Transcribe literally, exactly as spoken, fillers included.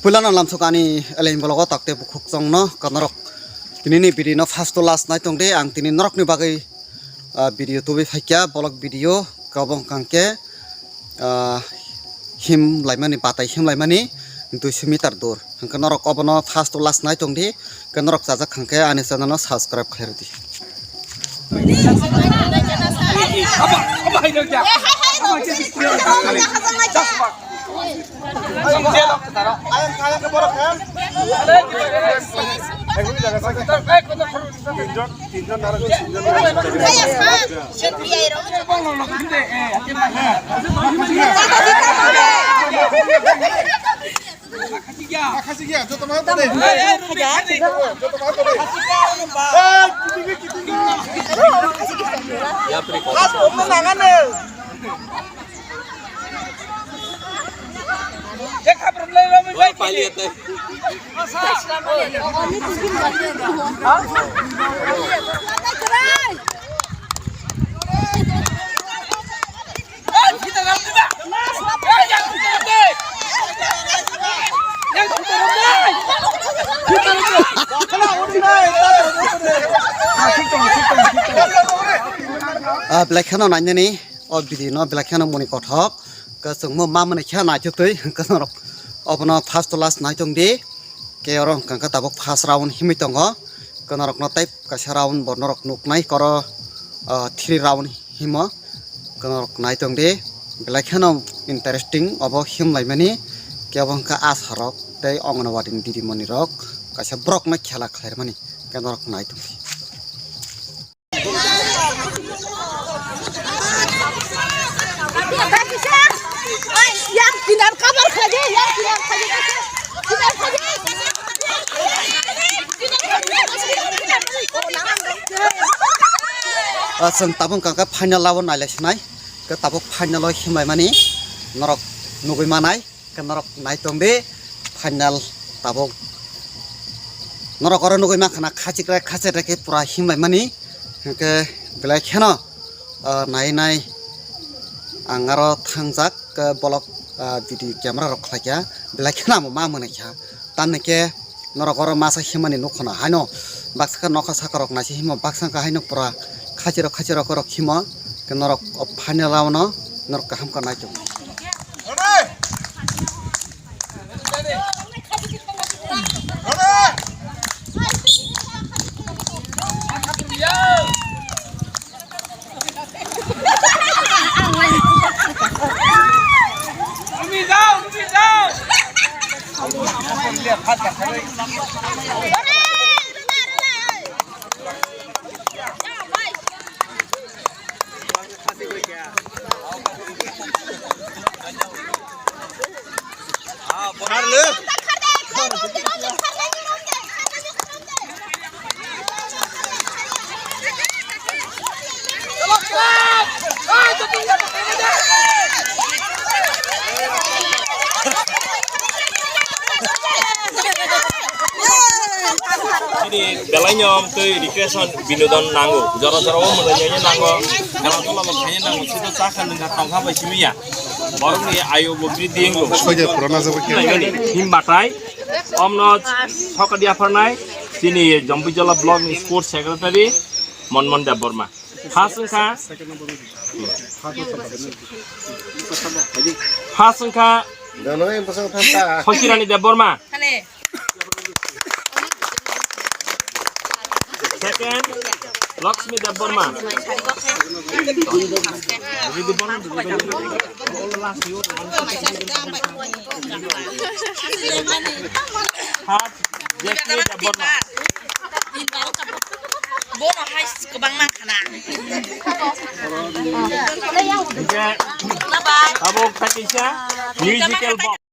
Puilano lamsok ani eleng bologo takte bukhuk chongno kanorok. Tini ni video no first to last nai tong di, ang tini norok ni bagwi, ah, video tubui phaikya, bolok video kabong kangke, ah, him laimani, batai him laimani duiso meter dur. Hwnkhe norok obono first to last nai tong di, hwnkhe norok chajak kangke ani channel no subscribe khlai rwdi. Ah, belai kheno nainani o video no belai kheno moni kothok. Kwchwngmo ma mwnwi khe naitugtwi, hwnkhe norok obono first to last nai tong di. Khe oro hwnkha khe tabuk first round himwi tongo. Khe norokno tei kaisa round bo norok nuknai, koro, ah, three round himo. Khe norok nai tong di. Belai kheno interesting obo him laimani. Khe obo hwnkha asha rok tei Anganwadi ni didi moni rok kaisa borok no khela khlai rwmani. Khe norok nai tong di. Ah, chwng tabuk hwnkha khe final o nailai sinai, khe tabuk final o himlai mani norok nugui manai. Khe norok nai tong di, final tabuk. Norok oro nugui mankha na, khachikrai khachikrai khe pura himlai mani. Hwnkhe belai kheno, ah, nai nai ang aro thangjak, khe bolok, ah, video camera rok khlai kha, belai kheno amo ma mwnai kha. Tamni khe norok oro masa himani nukho na haino baksa khe nokha saka rok naisi himo, baksa khe haino pura khachirok khachirok rok himo. Khe norok o final round no norok kaham khe nai tong. Belai nyom twi recreation binodon nango. Jora jora o mwnai nai nango. Gala tola bo khaina nango. Sida chakha nungkha tongkha bai simiya. Borokni ayo bo briding go. Soja purana jabo khe. Him batai. Omno sokadi apharnai. Chini Jompuijala block ni sports secretary Monmon Debbarma. First wngkha. First wngkha. Dono yang pasang tata. Hokirani Debbarma. Second, Lakshmi Debbarma. Third, Jeffrey Debbarma. Bono hai kwbangma khana. Hingke abo khaikisa musical box.